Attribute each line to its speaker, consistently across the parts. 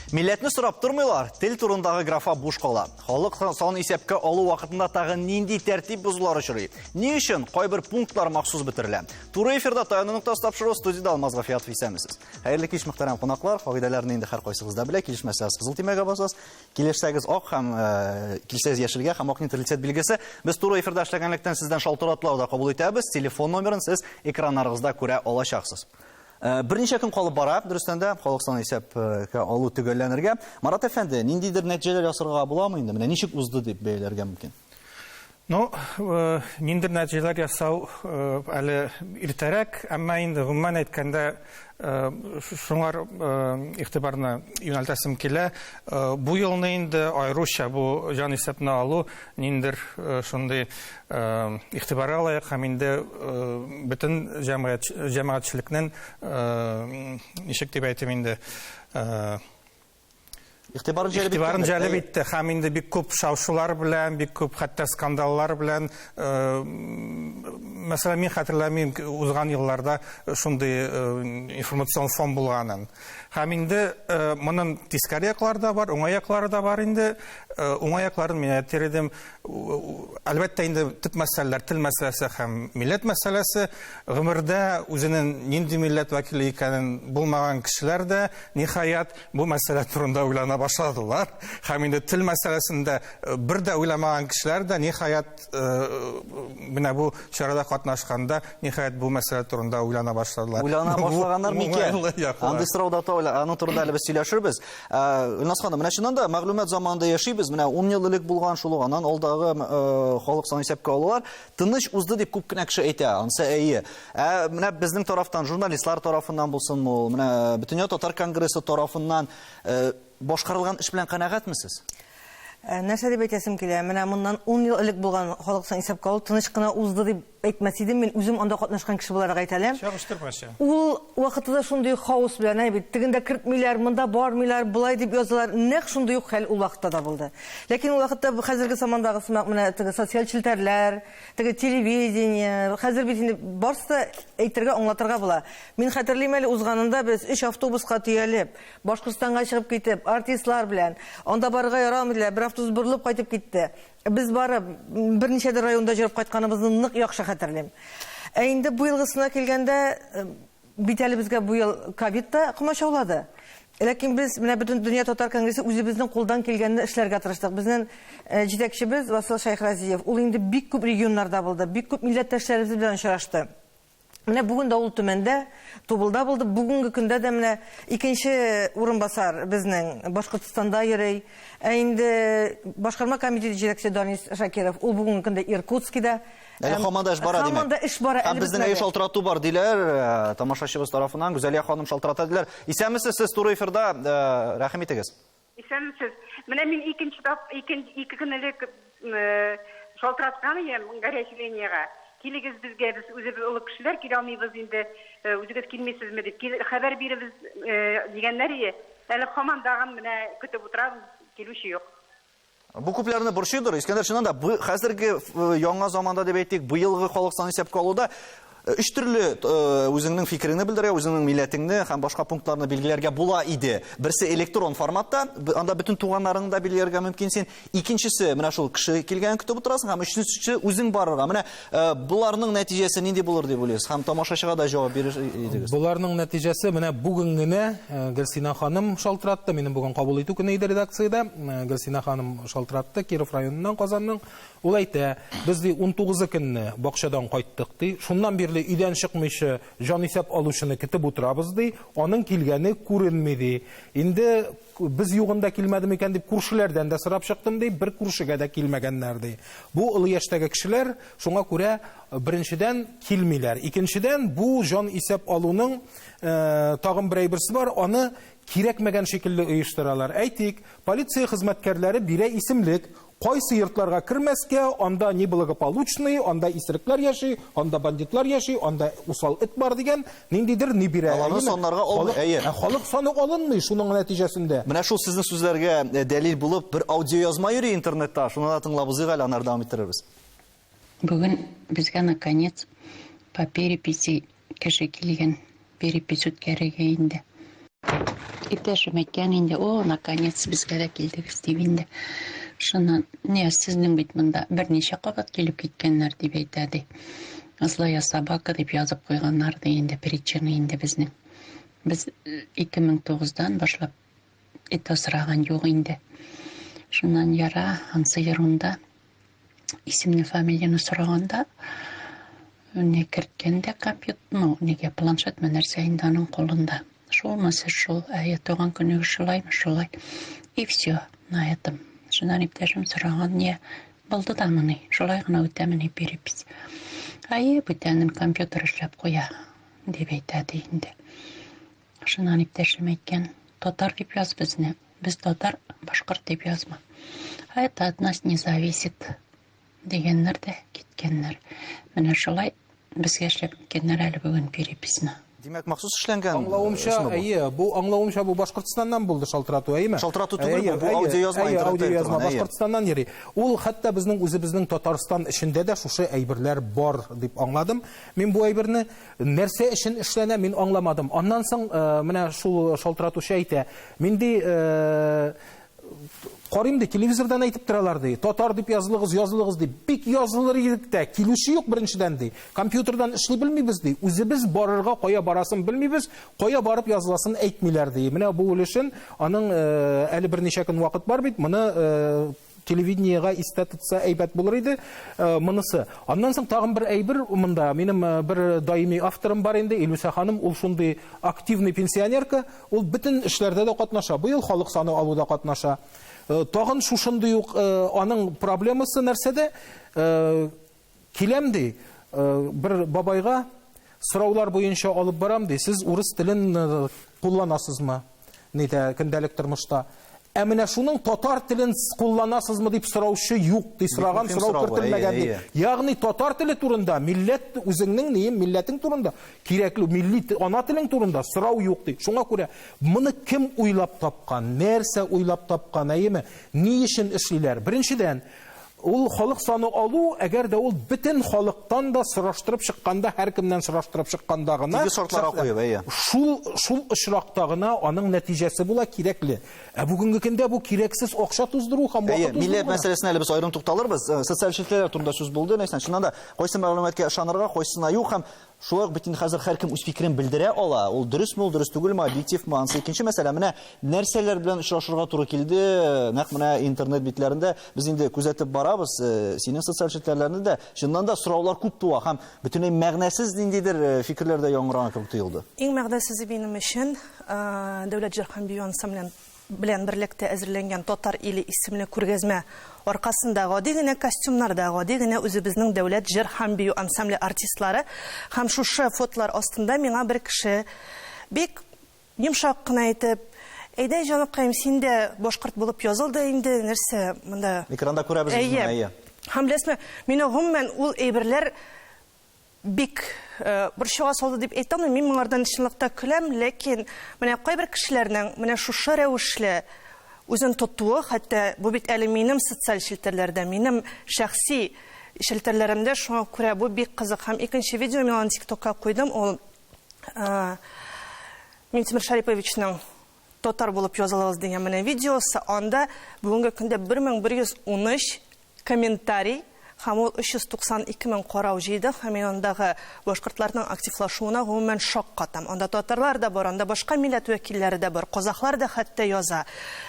Speaker 1: Милләтне сорап тормыйлар, тел турындагы графа буш кала. Халык санын исәпкә алу вакытында тагын нинди тәртип бозулар очрый? Ни өчен кайбер пунктлар махсус бетерелә? Туры эфирда Таяну ноктасы тапшыруы студиядә Алмаз Гафиятов исәнмесез. Хәерле кич, мөхтәрәм кунаклар. Кагыйдәләрне инде һәркайсыгыз да белә. Килешмәсәгез кызыл төймәгә басасыз. Килешсәгез ак һәм э, килешсәгез яшелгә һәм ак нейтралитет билгесе. Без туры эфирда эшләгәнлектән сездән шалтыратулар да кабул итәбез. Телефон номерын сез экраннарыгызда күрә алачаксыз. Э, берничә көн калып бара, дөрестән дә, халык саны исәпкә алу төгәлләнергә. Марат әфәнде, ниндидер нәтиҗәләр ясарга буламы инде? Менә ничек узды дип бәяләргә мөмкин?
Speaker 2: Ну, э, ниндидер нәтиҗәләр ясау э, әле иртәрәк, әмма инде гомумән әйткәндә, шуңар игътибарны юнәлтәсем килә. Бу елны инде аеруча бу җан исәпне алу ниндидер шундый игътибарга лаек һәм инде бөтен җәмгыять җәмәгатьчелекнең ничек дип әйтим инде
Speaker 1: Игътибарын җәлеп
Speaker 2: Игътибарын җәлеп итте һәм инде бик күп шау-шулар белән, бик күп хәтта скандаллар белән, мәсәлән, мин хәтерләмим узган елларда шундый информацион фон булганын. Һәм инде моның тискәре яклары да бар, уңай яклары да бар инде. Уңай якларын мин әйтер идем, Әлбәттә инде төп мәсьәләләр тел мәсьәләсе һәм милләт мәсьәләсе. Гомердә үзенең нинди милләт вәкиле икәнен булмаган кешеләр дә, ниһаять, бу мәсьәлә турында уйлана башладылар. Һәм инде тел мәсьәләсендә э, бер дә уйламаган кешеләр дә, ниһаять, э, менә бу чарада катнашканда, ниһаять, бу мәсьәлә турында уйлана башладылар.
Speaker 1: Уйлана башлаганнар микән? Андый сорау да аның турында әле без сөйләшербез. Э, Гөлназ ханым, менә чыннан да мәгълүмат заманында яшибез. Менә 10 ел элек булган шул ук, аннан алдагы э, халык санын исәпкә алулар тыныч узды дип күп кенә кеше әйтә. Ансы әйе. Ә менә безнең тарафтан, журналистлар тарафыннан булсынмы ул, менә Бөтендөнья татар конгрессы тарафыннан э, башкарылган эш белән канәгатьмесез?
Speaker 3: Нәрсә дип әйтәсем килә? Менә моннан 10 ел элек булган халык санын исәпкә алу тыныч кына узды дип Әйтмәс идем, мин үзем анда катнашкан кеше буларак әйтәләм.
Speaker 2: Чагыштырмача.
Speaker 3: Ул вакытта да шундый хаос белән, әй бит, тегендә кертмиләр, монда бармыйлар, болай дип язалар. Нәкъ шундый ук хәл ул вакытта да булды. Ләкин ул вакытта хәзерге замандагы сымак менә теге социаль челтәрләр, теге телевидение, хәзер бит инде барысы да әйтергә, аңлатырга була. Мин хәтерлим әле, узганында без өч автобуска төялеп, Башкортстанга чыгып китеп, артистлар белән, анда барырга ярамый диләр, бер автобус борылып кайтып китте. Без барып, берничәдер районда җөреп кайтканыбызны нык яхшы хәтерлим. Ә инде быелгысына килгәндә, бит әле безгә бу ел ковид та комачаулады. Ләкин без менә бөтен дөнья татар конгрессы үзебезнең кулдан килгәнне эшләргә тырыштык. Безнең җитәкчебез Васил Шәйхразиев, ул инде бик күп регионнарда булды, бик күп милләттәшләребез белән очрашты. Менә бүген дә ул Төмәндә, Тубылда булды. Бүгенге көндә дә менә икенче урынбасар безнең Башкортстанда йөри. Ә инде башкарма комитеты җитәкчесе Данис Шакиров, ул бүгенге көндә Иркутскида.
Speaker 1: Әле һаман да эш бара, димәк.
Speaker 3: Һаман да эш бара.
Speaker 1: Һәм безнең әйе шалтырату бар, диләр, э, тамашачыбыз тарафыннан. Гүзәлия ханым шалтырата, диләр. Исәнмесез, сез туры эфирда, э, рәхим итегез.
Speaker 4: Исәнмесез. Менә мин икенче тап, икен, ике көн элек э, шалтыраткан идем горячий линиягә. Килегез безгә, без үзебез олы кешеләр килә алмыйбыз инде, э, үзегез килмисезме дип. Кил, хәбәр биребез э, дигәннәр иде. Әле һаман тагын менә көтеп утырабыз, килүче юк.
Speaker 1: Бу күпләрне борчыйдыр. Искәндәр, чыннан да, бу хәзерге э, яңа заманда дип әйтик, быелгы халык санын исәпкә алуда э, өч төрле э, үзеңнең фикереңне белдерергә, үзеңнең милләтеңне һәм башка пунктларны билгеләргә була иде. Берсе электрон форматта, анда бөтен туганнарыңны да билгеләргә мөмкин син. Икенчесе, менә шул кеше килгәнен көтеп утырасың һәм өченчесе үзең барырга. Менә э, боларның нәтиҗәсе нинди булыр дип уйлыйсыз? Һәм тамашачыга да җавап бирер идегез.
Speaker 5: Боларның нәтиҗәсе менә бүген генә э, Гөлсинә ханым шалтыратты. Минем бүген кабул итү көне иде редакциядә. Э, Гөлсинә ханым шалтыратты Киров районыннан, Казанның. Ул әйтә, без ди 19 көнне бакчадан кайттык ди. Шуннан бирле өйдән чыкмыйча җанисәп алучыны көтеп утырабыз ди. Аның килгәне күренми ди. Инде Без югында килмәде микән дип күршеләрдән дә сорап чыктым ди, бер күршегә дә килмәгәннәр ди. Бу олы яшьтәге кешеләр, шуңа күрә беренчедән килмиләр. Икенчедән, бу җан исәп алуның тагын бер әйберсе бар, аны кирәкмәгән шикелле оештыралар. Әйтик, полиция хезмәткәрләре бирә исемлек, Кайсы йортларга кермәскә, анда неблагополучный, анда исерекләр яши, анда бандитлар яши, анда усал эт бар дигән ниндидер ни бирә.
Speaker 1: Аларны
Speaker 5: Әйеме?
Speaker 1: саннарга алмый,
Speaker 5: Халык,
Speaker 1: әйе.
Speaker 5: ә халык саны алынмый шуның нәтиҗәсендә.
Speaker 1: Менә шул сезнең сүзләргә э, дәлил булып бер аудиоязма йөри интернетта. Шуны да тыңлап узыйк әле, аннары дәвам иттерербез.
Speaker 6: Бүген безгә наконец по переписи кеше килгән, перепись үткәрергә инде. Иптәшем әйткән инде, о, наконец безгә дә килдегез дип инде. Шуннан, не, сезнең бит монда берничә кабат килеп киткәннәр дип әйтә ди. Злая собака дип язып куйганнар ди инде причина инде безнең. Без 2009-дан башлап эт асраган юк инде. Шуннан яра, ансы ерунда. Исемне, фамилияне сораганда, не керткән дә компьютер, ну, нигә планшетмы нәрсә инде аның кулында. Шулмы сез шул, әйе, туган көнегез шулаймы, шулай. И все, на этом. Шуннан иптәшем сораган, не, булды да мыни, шулай гына үтәмени перепись. Әйе, бүтәнен компьютер эшләп куя, дип әйтә ди инде. Шуннан иптәшем әйткән, татар дип яз безне, без татар, башкорт дип язма. А это от нас не зависит, дигәннәр дә киткәннәр. Менә шулай безгә эшләп киткәннәр әле бүген переписьны.
Speaker 1: Димәк, махсус эшләнгән
Speaker 5: Аңлавымча,
Speaker 1: эшме бу?
Speaker 5: әйе, бу аңлавымча бу Башкортстаннан булды шалтырату, әйеме?
Speaker 1: Шалтырату түгел бу, бу аудиоязма,
Speaker 5: әйе,
Speaker 1: интернетта
Speaker 5: аудиоязма
Speaker 1: йөртелгән, әйе.
Speaker 5: Башкортстаннан йөри. Ул хәтта безнең үзебезнең Татарстан эчендә дә шушы әйберләр бар дип аңладым. Мин бу әйберне нәрсә өчен эшләнә, мин аңламадым. Аннан соң менә шул шалтыратучы әйтә, мин ди, карыйм ди, телевизордан әйтеп торалар ди, татар дип язылыгыз, язылыгыз ди. Бик язылыр идек тә, килүче юк беренчедән ди. Компьютердан эшли белмибез ди. Үзебез барырга кая барасын белмибез, кая барып языласын әйтмиләр ди. Менә бу өлешен аның әле берничә көн вакыт бар бит, моны телевидениега истә тотса әйбәт булыр иде монысы. Аннан соң тагын бер әйбер монда, минем бер даими авторым бар инде, Илүсә ханым, ул шундый активный пенсионерка, ул бөтен эшләрдә дә катнаша. Быел халык саны алуда катнаша. Тагын шушындый ук аның проблемасы нәрсәдә? Киләм ди, бер бабайга сораулар буенча алып барам ди, сез урыс телен кулланасызмы? Нидә, көндәлек тормышта. Ә менә шуның татар телен кулланасызмы дип сораучы юк, ди, сораган сорау кертелмәгән ди. Ягъни татар теле турында, милләт үзеңнең ни, милләтең турында, кирәкле милли ана телең турында сорау юк ди. Шуңа күрә моны кем уйлап тапкан, нәрсә уйлап тапкан, әйеме? Ни өчен эшлиләр? Беренчедән, ул халык саны алу, әгәр дә ул бөтен халыктан да сораштырып чыкканда, һәркемнән сораштырып чыкканда гына,
Speaker 1: Тигез шартларга куеп, әйе.
Speaker 5: Шул очракта гына аның нәтиҗәсе була кирәкле. Ә бүгенге көндә бу кирәксез акча туздыру һәм вакыт
Speaker 1: Әйе,
Speaker 5: туздыру
Speaker 1: милләт
Speaker 5: гына.
Speaker 1: мәсьәләсенә әле без аерым тукталырбыз. Социаль челтәрләр турында сүз булды, Ләйсән. Чыннан да, кайсы мәгълүматка ышанырга, кайсысына юк һәм шулай ук бит инде хәзер һәркем үз фикерен белдерә ала. Ул дөресме, ул дөрес түгелме, объективмы, анысы икенче мәсьәлә. Менә нәрсәләр белән очрашырга туры килде, нәкъ менә интернет битләрендә без инде күзәтеп барабыз, синең социаль челтәрләрне дә чыннан да сораулар күп туа һәм бөтенләй мәгънәсез ниндидер фикерләр дә яңгыраган кебек тоелды.
Speaker 7: Иң мәгънәсезе минем өчен, Дәүләт җыр һәм бию ансамблен белән берлектә әзерләнгән Татар иле исемле күргәзмә аркасында гади генә костюмнарда, гади генә үзебезнең дәүләт җыр һәм бию ансамбле артистлары һәм шушы фотолар астында миңа бер кеше бик йомшак кына әйтеп, әйдә, җаныкаем, син дә башкорт булып языл да инде, нәрсә монда.
Speaker 1: Экранда күрәбез без моны, әйе.
Speaker 7: Һәм беләсезме, мине гомумән ул әйберләр бик борчуга салды дип әйтә алмыйм. Мин моңардан чынлыкта көләм, ләкин менә кайбер кешеләрнең менә шушы рәвешле үзен тотуы, хәтта бу бит әле минем социаль челтәрләрдә, минем шәхси челтәрләремдә, шуңа күрә бу бик кызык. Һәм икенче видео мин аны ТикТокка куйдым, ул Минтимер Шариповичның татар булып язылыгыз дигән менә видеосы, анда бүгенге көндә 1113 комментарий һәм ул 392 мең карау җыйды, һәм мин андагы башкортларның активлашуына гомумән шаккатам. Анда татарлар да бар, анда башка милләт вәкилләре дә бар, казахлар да хәтта яза.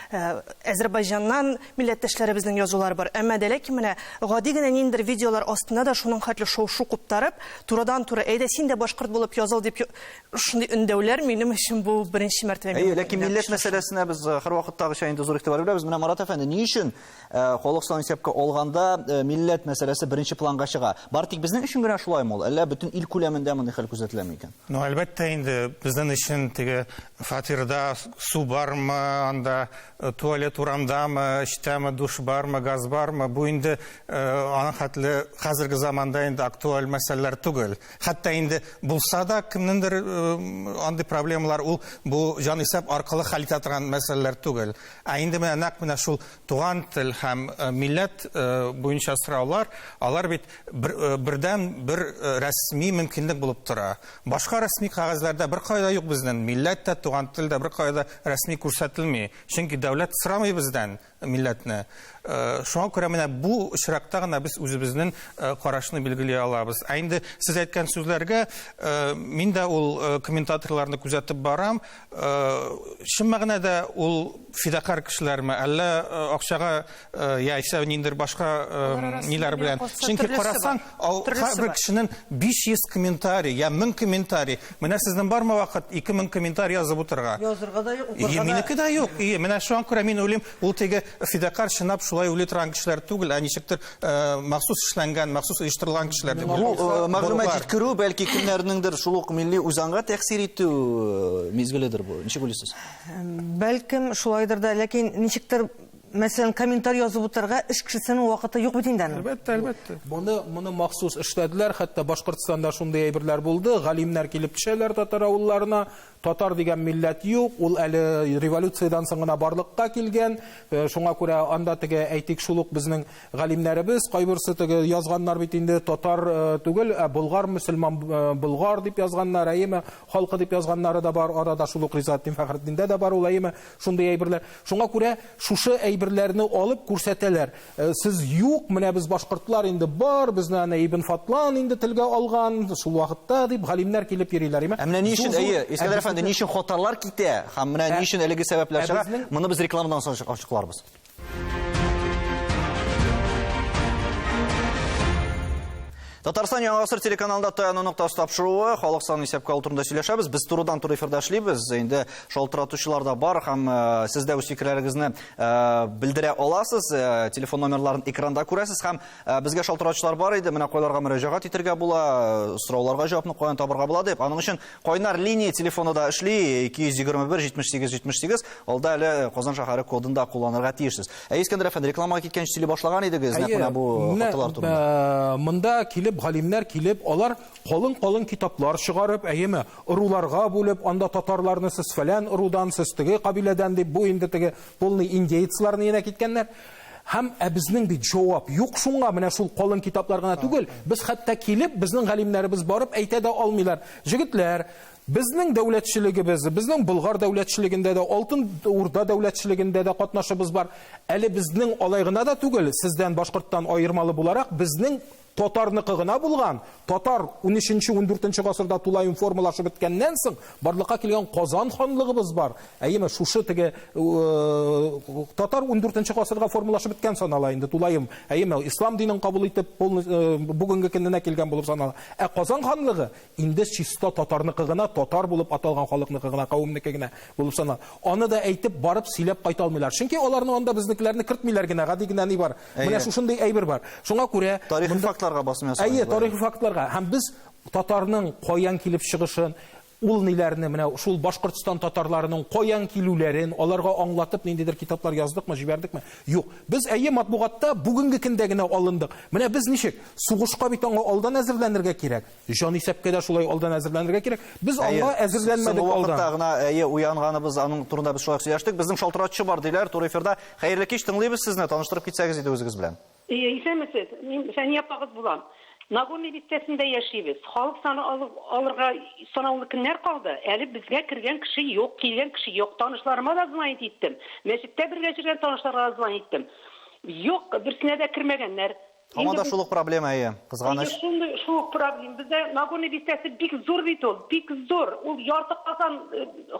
Speaker 7: Әзербайҗаннан милләттәшләребезнең язулары бар. Әмма дә ләкин менә гади генә ниндидер видеолар астында да шуның хәтле шау-шу куптарып, турыдан-туры әйдә син дә башкорт булып языл дип шундый өндәүләр минем өчен бу беренче мәртәбә.
Speaker 1: Әйе, ләкин милләт мәсьәләсенә без һәрвакыттагыча инде зур игътибар бирәбез. Менә Марат әфәнде, ни өчен халык санын исәпкә алганда милләт мәсьәләсе беренче планга чыга? Бары тик безнең өчен генә шулаймы ул, әллә бөтен ил күләмендә мондый хәл күзәтеләме икән?
Speaker 2: Ну, әлбәттә инде, безнең өчен теге фатирда су бармы, анда туалет урамдамы, эчтәме, душ бармы, газ бармы, бу инде аның хәтле хәзерге заманда инде актуаль мәсьәләләр түгел. Хәтта инде булса да кемнеңдер андый проблемалар ул бу җанисәп аркылы хәл итә торган мәсьәләләр түгел. Ә инде менә нәкъ менә шул туган тел һәм милләт буенча сораулар графалар, алар бит бердән бер рәсми мөмкинлек булып тора. Башка рәсми кәгазьләрдә беркая да юк безнең милләт тә, туган тел дә беркая да рәсми күрсәтелми. Чөнки дәүләт сорамый бездән милләтне. Шуңа күрә менә бу очракта гына без үзебезнең карашны билгели алабыз. Ә инде сез әйткән сүзләргә мин дә ул комментаторларны күзәтеп барам. Чын мәгънәдә ул фидакарь кешеләрме, әллә акчага яисә ниндидер башка ниләр белән. Чөнки карасаң, һәрбер кешенең 500 комментарий, я 1000 комментарий. Менә сезнең бармы вакыт 2000 комментарий язып утырырга?
Speaker 3: Язырга да юк, укырга да.
Speaker 2: Минеке дә юк. И, менә шуңа күрә мин уйлыйм, ул теге фидакарь чынлап шулай уйлый торган кешеләр түгел, ә ничектер махсус эшләнгән, махсус оештырылган кешеләр дип
Speaker 1: уйлыйм. Бу мәгълүмат җиткерү, бәлки кемнәрнеңдер шул ук милли үзаңга тәэсир итү мизгеледер бу. Ничек уйлыйсыз?
Speaker 3: Бәлкем шулайдыр да, ләкин ничектер, мәсәлән, комментарий язып утырырга эш кешесенең вакыты юк бит инде аның.
Speaker 2: Әлбәттә, әлбәттә.
Speaker 5: Моны, моны махсус эшләделәр, хәтта Башкортстанда шундый әйберләр булды. Галимнәр килеп төшәләр татар авылларына. Татар дигән милләт юк, ул әле революциядән соң гына барлыкка килгән. Шуңа күрә анда теге, әйтик, шул ук безнең галимнәребез, кайберсе теге язганнар бит инде, татар түгел, ә болгар, мөселман болгар дип язганнар, әйеме, халкы дип язганнары да бар, арада шул ук Ризаэтдин Фәхретдиндә дә бар ул, әйеме, шундый әйберләр. Шуңа күрә шушы әйберләрне алып күрсәтәләр. Сез юк, менә без башкортлар инде бар, безне әнә Ибн Фатлан инде телгә алган, шул вакытта дип галимнәр килеп йөриләр, әйме?
Speaker 1: Ә менә ни өчен, әйе, Искәндәр әфәнде, ни өчен хаталар китә һәм менә ни өчен әлеге сәбәпләр чыга, моны без рекламадан соң ачыкларбыз. Татарстан Яңа гасыр телеканалында Таяну ноктасы тапшыруы, халык санын исәпкә алу турында сөйләшәбез. Без турыдан-туры эфирда эшлибез. Инде шалтыратучылар да бар һәм сез дә үз фикерләрегезне белдерә аласыз. Телефон номерларын экранда күрәсез һәм безгә шалтыратучылар бар иде. Менә кайларга мөрәҗәгать итәргә була, сорауларга җавапны каян табарга була дип. Аның өчен кайнар линия телефоны да эшли, 221 78 78. Алда әле Казан шәһәре кодын да кулланырга тиешсез. Ә Искәндәр әфәнде, рекламага киткәнче сөйли башлаган идегез, нәкъ менә бу хаталар турында.
Speaker 5: Монда килеп, галимнәр килеп, алар калын-калын китаплар чыгарып, әйеме, ыруларга бүлеп, анда татарларны сез фәлән ырудан, сез теге кабиләдән дип, бу инде теге полный индейцларны янә киткәннәр. Һәм ә безнең бит җавап юк шуңа, менә шул калын китаплар гына түгел, без хәтта килеп, безнең галимнәребез барып әйтә дә алмыйлар. Җегетләр, Безнең дәүләтчелегебез, безнең Болгар дәүләтчелегендә дә, Алтын Урда дәүләтчелегендә дә катнашыбыз бар. Әле безнең алай гына да түгел, сездән, башкорттан аермалы буларак, безнең татарныкы гына булган, татар унөченче, ундүртенче гасырда тулаем формалашып беткәннән соң барлыкка килгән Казан ханлыгыбыз бар. Әйеме, шушы теге татар ундүртенче гасырга формалашып беткән санала инде тулаем. Әйеме, ислам динен кабул итеп, бүгенге көненә килгән булып санала. Ә Казан ханлыгы Инде чиста татарныкы гына, татар булып аталган халыкныкы гына, кавемнеке генә булып санала. Аны да әйтеп, барып сөйләп кайта алмыйлар. Чөнки аларны анда безнекеләрне кертмиләр генә, гади генә ни бар. Менә шушындый әйбер бар. Шуңа күрә
Speaker 1: Тарихи фактларга басым ясаган.
Speaker 5: Әйе, тарихи фактларга. Һәм без татарның каян килеп чыгышын, ул ниләрне, менә шул Башкортстан татарларының каян килүләрен аларга аңлатып ниндидер китаплар яздыкмы, җибәрдекме? Юк. Без, әйе, матбугатта бүгенге көндә генә алындык. Менә без ничек? Сугышка бит аңа алдан әзерләнергә кирәк. Җанисәпкә дә шулай алдан әзерләнергә кирәк. Без аңа әзерләнмәдек
Speaker 1: алдан. Соңгы вакытта гына, әйе, уянганыбыз, аның турында без шулай сөйләштек. Безнең шалтыратучы бар, диләр, туры эфирда. Хәерле кич, тыңлыйбыз сезне, таныштырып китсәгез иде үзегез белән.
Speaker 8: Әйе, исәнмесез. Мин Фәния апагыз булам. Нагорный бистәсендә яшибез. Халык саны алырга санаулы көннәр калды. Әле безгә кергән кеше юк, килгән кеше юк. Танышларыма да звонить иттем. Мәчеттә бергә йөргән танышларга да звонить иттем. Юк, берсенә дә кермәгәннәр.
Speaker 1: Һаман да шул ук проблема, әйе. Кызганыч.
Speaker 8: Әйе, шундый шул ук проблема. Бездә Нагорный бистәсе бик зур бит ул, бик зур. Ул ярты Казан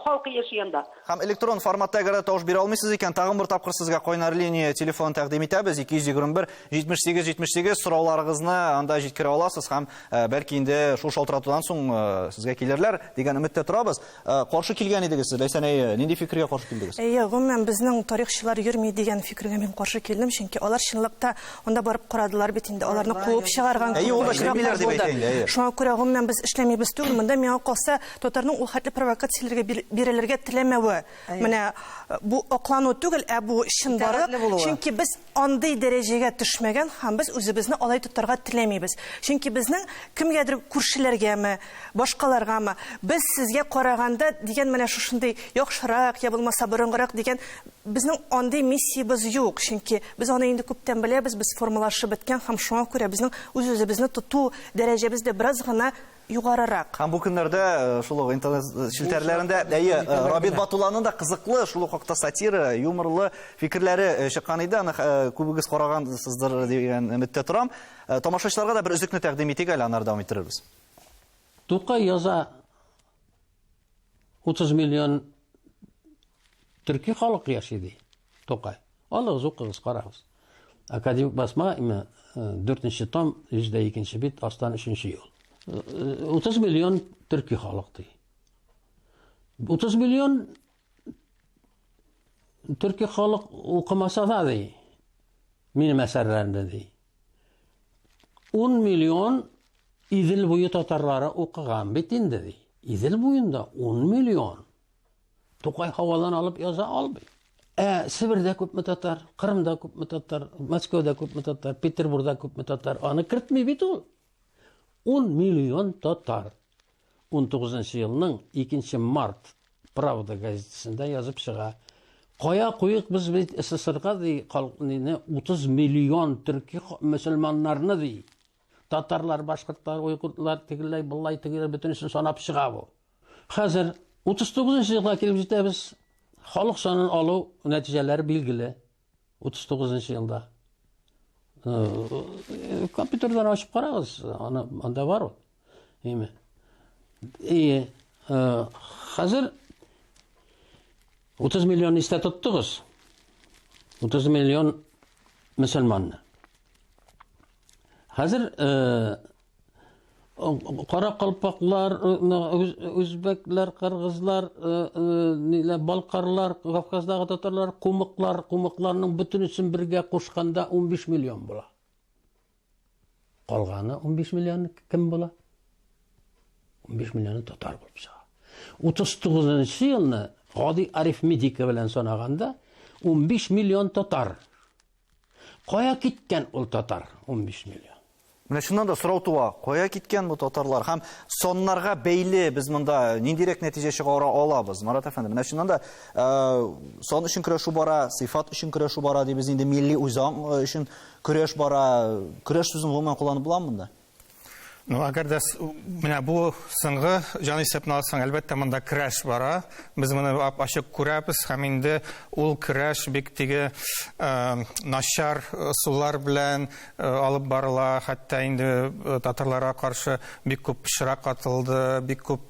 Speaker 8: халкы яши анда.
Speaker 1: Һәм электрон форматта әгәр дә тавыш бирә алмыйсыз икән, тагын бер тапкыр сезгә кайнар линия телефонын тәкъдим итәбез. 221 78 78 сорауларыгызны анда җиткерә аласыз һәм бәлки инде шул шалтыратудан соң сезгә килерләр дигән өметтә торабыз. Каршы килгән идегез сез, Ләйсән, әйе, нинди фикергә каршы килдегез?
Speaker 7: Әйе, гомумән, безнең тарихчылар йөрми дигән фикергә мин каршы килдем, чөнки алар чынлыкта анда барып карадылар бит инде, аларны куып чыгарган
Speaker 1: Әйе, ул да эшләмиләр дип әйтә инде, әйе.
Speaker 7: Шуңа күрә, гомумән, без эшләмибез түгел. Монда миңа калса, татарның ул хәтле провокацияләргә бирелергә теләмәве. Менә бу аклану түгел, ә бу чынбарлык. Чөнки без андый дәрәҗәгә төшмәгән һәм без үзебезне алай тотарга теләмибез. Чөнки безнең кемгәдер күршеләргәме, башкаларгамы, без сезгә караганда дигән менә шушындый яхшырак, я булмаса борынгырак дигән безнең андый миссиябез юк. Чөнки без аны инде күптән беләбез, без формалашып беткән. үткән һәм шуңа күрә безнең үз-үзебезне тоту дәрәҗәбез дә бераз гына югарырак.
Speaker 1: Һәм бу көннәрдә шул ук интернет челтәрләрендә, әйе, Рабит Батулланың да кызыклы, шул ук хакта сатира, юморлы фикерләре чыккан иде. Аны күбегез карагансыздыр дигән өметтә торам. Тамашачыларга да бер өзекне тәкъдим итик әле, аннары дәвам иттерербез.
Speaker 9: Тукай яза 30 миллион төрки халык яши ди Тукай. Алыгыз, укыгыз, карагыз. Академик басма, име, 4 том, 102 бит, астан 3 юл. 30 миллион төрки халык ди. 30 миллион төрки халык укымаса да ди. Минем әсәрләремне ди. 10 миллион Идел буе татарлары укыган бит инде ди. Идел буенда 10 миллион. Тукай һавадан алып яза алмый. Ә Себердә күпме татар, Кырымда күпме татар, Мәскәүдә күпме татар, Петербургда күпме татар, аны кертми бит ул. 10 миллион татар. 19 елның 2 март Правда газетасында язып чыга. Кая куйык без бит СССРга ди, халыкны 30 миллион төрки мөселманнарны ди. Татарлар, башкортлар, уйгурлар, тегеләй, болай, тегеләй, бөтенесен санап чыга бу. Хәзер 39 елга килеп җитәбез. Халык санын алу нәтиҗәләре билгеле. 39 елда. Компьютердан ачып карагыз, аны анда бар ул. Әйме. И хәзер 30 миллион истә тоттыгыз. 30 миллион мөселманны. Хәзер кара калпаклар, үзбәкләр, кыргызлар, ниләр, балкарлар, Кавказдагы татарлар, кумыклар, кумыкларның бөтенесен бергә кушканда 15 миллион була. Калганы 15 миллион кем була? 15 миллионы татар булып чыга. 39 елны гади арифметика белән санаганда 15 миллион татар. Кая киткән ул татар 15 миллион?
Speaker 1: Менә чыннан да сорау туа, кая киткән бу татарлар? Һәм соннарга бәйле без монда ниндирәк нәтиҗә чыгара алабыз? Марат әфәнде, менә чыннан да сон өчен көрәшү бара, сыйфат өчен көрәшү бара дибез инде, милли үзаң өчен көрәш бара. Көрәш сүзен гомумән кулланып буламы монда?
Speaker 2: Ну, әгәр дә менә бу соңгы җан исәпне алсаң, әлбәттә, монда көрәш бара. Без моны ап-ачык күрәбез һәм инде ул көрәш бик теге начар ысуллар белән алып барыла. Хәтта инде татарларга каршы бик күп пычрак атылды, бик күп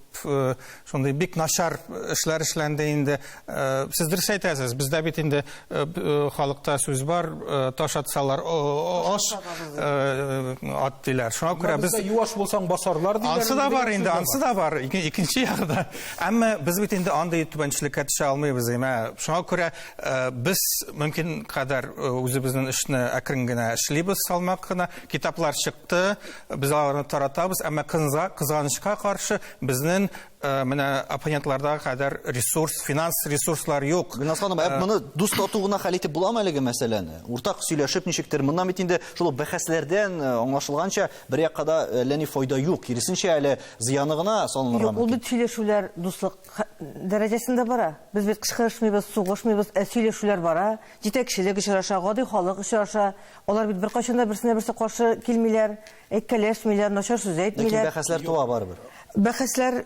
Speaker 2: шундый бик начар эшләр эшләнде инде. Сез дөрес әйтәсез, бездә бит инде халыкта сүз бар, таш атсалар аш ат диләр. Шуңа күрә без
Speaker 5: юаш булсаң басарлар диләр.
Speaker 2: Ансы да бар инде, ансы да бар. Икенче ягы да. Әмма без бит инде андый түбәнчелеккә төшә алмыйбыз, әмма шуңа күрә без мөмкин кадәр үзебезнең эшне әкрен генә эшлибез, салмак кына. Китаплар чыкты, без аларны таратабыз, әмма кызганычка каршы безнең менә оппонентлардагы кадәр ресурс, финанс ресурслар юк.
Speaker 1: Гөлназ ханым, ә моны дус тату гына хәл итеп буламы әлеге мәсьәләне? Уртак сөйләшеп ничектер, моннан бит инде шул ук бәхәсләрдән аңлашылганча, бер якка да әллә ни файда юк, киресенчә әле зыяны гына салынырга
Speaker 3: Юк, ул
Speaker 1: мөмкин.
Speaker 3: бит сөйләшүләр дуслык дәрәҗәсендә бара. Без бит кычкырышмыйбыз, сугышмыйбыз, ә сөйләшүләр бара. Җитәкчелек очраша, гади халык очраша. Алар бит беркайчан да берсенә берсе каршы килмиләр, әйткәләшмиләр, начар сүз
Speaker 1: Ләкин
Speaker 3: әйтмиләр.
Speaker 1: бәхәсләр туа барыбер.
Speaker 3: Бәхәсләр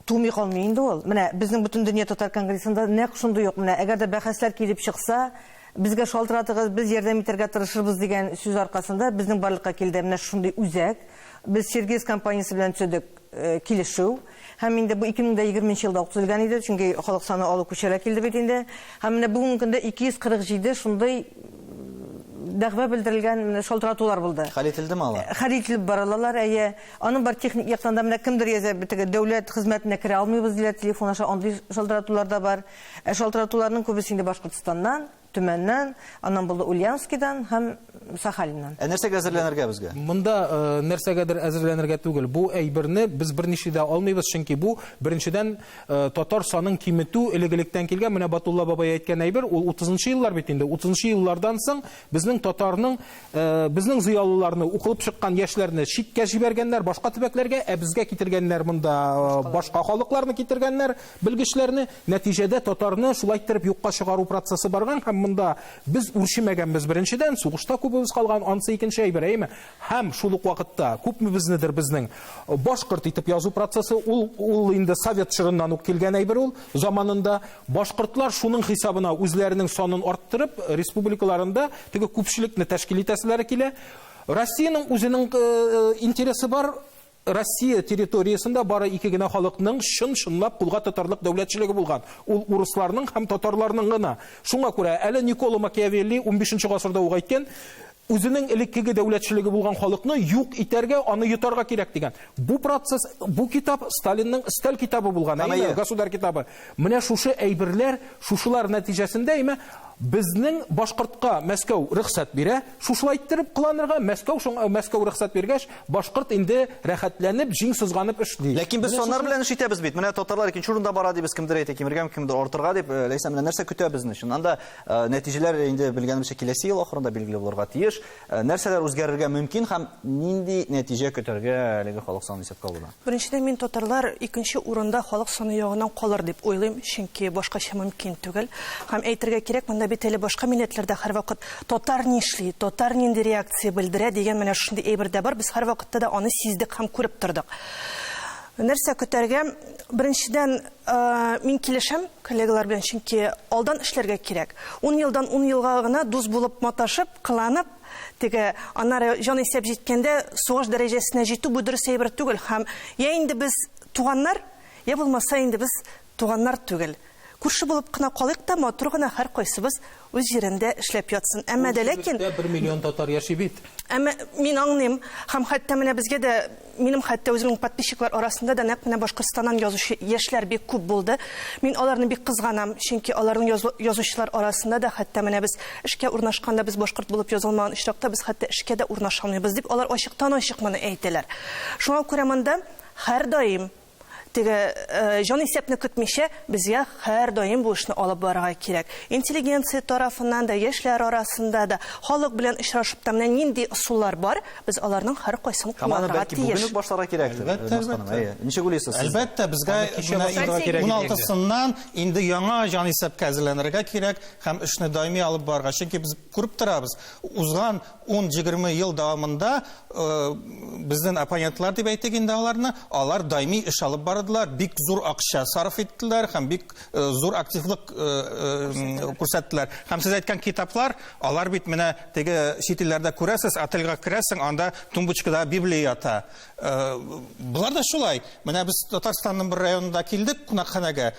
Speaker 3: тумый калмый инде ул. Менә безнең Бөтендөнья татар конгрессында нәкъ шундый ук. Менә әгәр дә бәхәсләр килеп чыкса, безгә шалтыратыгыз, без ярдәм итәргә тырышырбыз дигән сүз аркасында безнең барлыкка килде менә шундый үзәк. Без Сергеевск компаниясе белән төзедек килешү. Һәм инде бу 2020 елда ук төзелгән иде, чөнки халык саны алу күчәрә килде бит инде. Һәм менә бүгенге көндә 247 шундый дәгъва белдерелгән менә шалтыратулар булды.
Speaker 1: Хәл ителдеме алар?
Speaker 3: Хәл ителеп баралар, әйе. Аның бар техник яктан да менә кемдер яза, теге дәүләт хезмәтенә керә алмыйбыз диләр телефон аша, андый шалтыратулар да бар. Ә шалтыратуларның күбесе инде Башкортстаннан, Төмәннән, аннан булды Ульяновскидан һәм Сахалиннан.
Speaker 1: Ә нәрсәгә әзерләнергә безгә?
Speaker 5: Монда нәрсәгәдер әзерләнергә түгел. Бу әйберне без берничә дә алмыйбыз, чөнки бу беренчедән татар санын киметү элек-электән килгән. Менә Батулла бабай әйткән әйбер, ул 30 еллар бит инде. 30 еллардан соң безнең татарның, безнең зыялыларны, укылып чыккан яшьләрне читкә җибәргәннәр, башка төбәкләргә, ә безгә китергәннәр монда башка халыкларны китергәннәр, белгечләрне. Нәтиҗәдә татарны шулай иттереп юкка чыгару процессы барган һәм монда без үрчемәгәнбез беренчедән, сугышта күбебез калган, ансы икенче әйбер, әйеме? Һәм шул ук вакытта күпмебезнедер безнең башкорт итеп язу процессы, ул, ул инде совет чорыннан ук килгән әйбер ул, заманында. Башкортлар шуның хисабына үзләренең санын арттырып, республикаларында теге күпчелекне тәшкил итәселәре килә. Россиянең үзенең интересы бар, Россия территориясендә бары ике генә халыкның чын-чынлап кулга тотарлык дәүләтчелеге булган. Ул урысларның һәм татарларның гына. Шуңа күрә әле Никколо Макиавелли унбишенче гасырда ук әйткән, үзенең элеккеге дәүләтчелеге булган халыкны юк итәргә, аны йотарга кирәк дигән. Бу процесс, бу китап Сталинның өстәл китабы булган, әйеме, государь китабы. Менә шушы әйберләр, шушылар нәтиҗәсендә, әйеме, Безнең башкортка Мәскәү рөхсәт бирә, шушылай иттереп кыланырга, Мәскәү шуңа, Мәскәү рөхсәт биргәч, башкорт инде рәхәтләнеп, җиң сызганып эшли.
Speaker 1: Ләкин без
Speaker 5: Менә
Speaker 1: саннар
Speaker 5: шушы.
Speaker 1: белән эш итәбез бит. Менә татарлар икенче урында бара дибез, кемдер әйтә кимергә, кемдер артырга дип. Ләйсән, менә нәрсә көтә безне? Чыннан да, нәтиҗәләр инде белгәнебезчә киләсе ел ахырында билгеле булырга тиеш. Нәрсәләр үзгәрергә мөмкин һәм нинди нәтиҗә көтәргә әлеге халык санын исәпкә алуда?
Speaker 7: Беренчедән, мин татарлар икенче урында халык саны ягыннан калыр дип уйлыйм, чөнки башкача мөмкин түгел. Һәм әйтергә кирәк, монда бит әле башка милләтләр дә һәрвакыт татар нишли, татар нинди реакция белдерә дигән менә шушындый әйбер дә бар. Без һәрвакытта да аны сиздек һәм күреп тордык. Нәрсә көтәргә? Беренчедән, мин килешәм коллегалар белән, чөнки алдан эшләргә кирәк. Ун елдан ун елга гына дус булып маташып, кыланып, Теге, аннары җан исәп җиткәндә сугыш дәрәҗәсенә җитү бу дөрес әйбер түгел һәм я инде без туганнар, я булмаса инде без туганнар түгел. Күрше булып кына калыйк та, матур гына һәркайсыбыз үз җирендә эшләп ятсын. Әмма дә ләкин.
Speaker 5: Ул җирлектә бер миллион татар яши бит.
Speaker 7: Әмма мин аңлыйм һәм хәтта менә безгә дә Минем хәтта үземнең подписчиклар арасында да нәкъ менә Башкортстаннан язучы яшьләр бик күп булды. Мин аларны бик кызганам, чөнки аларның язучылар арасында да хәтта менә без эшкә урнашканда без башкорт булып язылмаган очракта без хәтта эшкә дә урнаша алмыйбыз дип алар ачыктан-ачык моны әйтәләр. Шуңа күрә монда һәрдаим теге җанисәпне көтмичә, безгә һәрдаим бу эшне алып барырга кирәк. Интеллигенция тарафыннан да, яшьләр арасында да, халык белән очрашып та менә нинди ысуллар бар, без аларның һәркайсын
Speaker 1: Һәм аны
Speaker 7: кулланырга
Speaker 1: бәлки бүген
Speaker 7: тиеш.
Speaker 1: үк башларга кирәктер,
Speaker 2: Әлбәттә,
Speaker 1: Гөлназ ханым.
Speaker 2: әлбәттә.
Speaker 1: Әйе. Ничек уйлыйсыз сез?
Speaker 2: Әлбәттә, безгә
Speaker 5: Аны кичә
Speaker 2: менә
Speaker 5: башларга кирәк иде инде.
Speaker 2: 16-сыннан инде яңа җанисәпкә әзерләнергә кирәк һәм эшне даими алып барырга. Чөнки без күреп торабыз, узган 10-20 ел дәвамында безнең оппонентлар дип әйтик инде аларны, алар даими эш алып бардылар, бик зур акча сарыф иттеләр һәм бик зур активлык күрсәттеләр. Һәм сез әйткән китаплар, алар бит менә теге чит илләрдә күрәсез, отельгә керәсең, анда тумбочкада Библия ята. Болар да шулай. Менә без Татарстанның бер районында килдек кунакханәгә,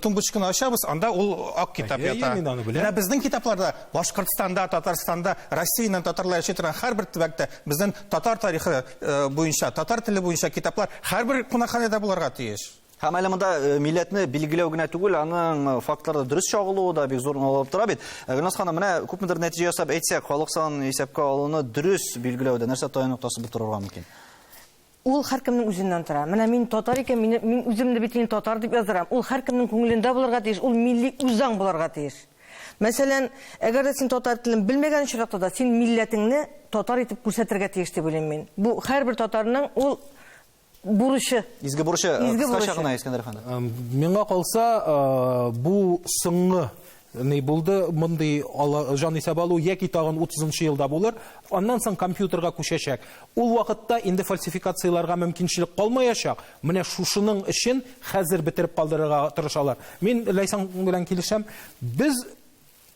Speaker 2: тумбочканы ачабыз, анда ул ак китап ята. Менә безнең китапларда Башкортстанда, Татарстанда, Россиянең татарлар яши торган һәрбер төбәктә безнең татар тарихы буенча, татар теле буенча китаплар һәрбер кунакханәдә булырга тиеш.
Speaker 1: Һәм әле монда милләтне билгеләү генә түгел, аның фактларда дөрес чагылуы да бик зур урын алып тора бит. Гөлназ ханым, менә күпмедер нәтиҗә ясап әйтсәк, халык санын исәпкә алуны дөрес билгеләүдә нәрсә таяну ноктасы булып торырга мөмкин?
Speaker 3: Ул һәркемнең үзеннән тора. Менә мин татар икән, мине, мин үземне бит инде татар дип яздырам. Ул һәркемнең күңелендә булырга тиеш, ул милли үзаң булырга тиеш. Мәсәлән, әгәр дә син татар телен белмәгән очракта да, син милләтеңне татар итеп күрсәтергә тиеш дип уйлыйм мин. Бу һәрбер татарның ул бурычы.
Speaker 1: Изге бурычы,
Speaker 3: Изге
Speaker 1: кыскача
Speaker 3: бурычы.
Speaker 1: гына, Искәндәр әфәнде.
Speaker 5: Миңа калса, бу соңгы ни булды, мондый җан исәп алу яки тагын 30 елда булыр, аннан соң компьютерга күчәчәк. Ул вакытта инде фальсификацияләргә мөмкинчелек калмаячак. Менә шушының өчен хәзер бетереп калдырырга тырышалар. Мин Ләйсән белән килешәм. Без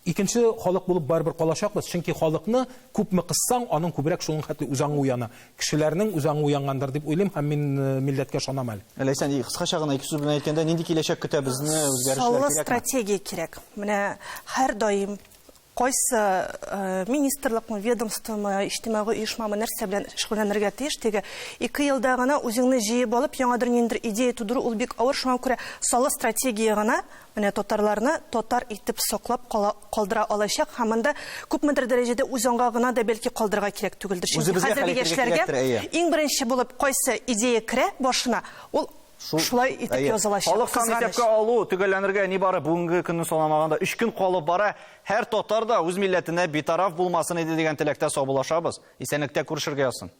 Speaker 5: икенче халык булып барыбер калачакбыз, чөнки халыкны күпме кыссаң, аның күбрәк шуның хәтле үзаңы уяна. Кешеләрнең үзаңы уянгандыр дип уйлыйм һәм мин милләткә ышанам әле.
Speaker 1: Ләйсән, кыскача гына ике сүз белән әйткәндә, нинди киләчәк көтә безне, үзгәрешләр
Speaker 7: Саллы
Speaker 1: кирәкме?
Speaker 7: стратегия кирәк. Менә һәрдаим кайсы министрлыкмы, ведомствомы, иҗтимагый оешмамы нәрсә белән шөгыльләнергә тиеш, теге ике елда гына үзеңне җыеп алып, яңадыр ниндидер идея тудыру ул бик авыр, шуңа күрә саллы стратегия гына менә татарларны татар итеп саклап кала, калдыра алачак һәм монда күпмедер дәрәҗәдә үз аңга гына да бәлки калдырырга кирәк түгелдер. Чөнки
Speaker 1: Үзебезгә
Speaker 7: хәзерге
Speaker 1: хәл итәргә
Speaker 7: яшьләргә
Speaker 1: кирәктер, әйе.
Speaker 7: иң беренче булып кайсы идея керә башына, ул
Speaker 1: Шул
Speaker 7: шулай итеп
Speaker 1: әйе.
Speaker 7: язылачак.
Speaker 1: Халык сан
Speaker 7: Кызганыч.
Speaker 1: исәпкә алу төгәлләнергә нибары бүгенге көнне санамаганда 3 көн калып бара. Һәр татар да үз милләтенә битараф булмасын иде дигән теләктә саубуллашабыз. Исәнлектә күрешергә язсын.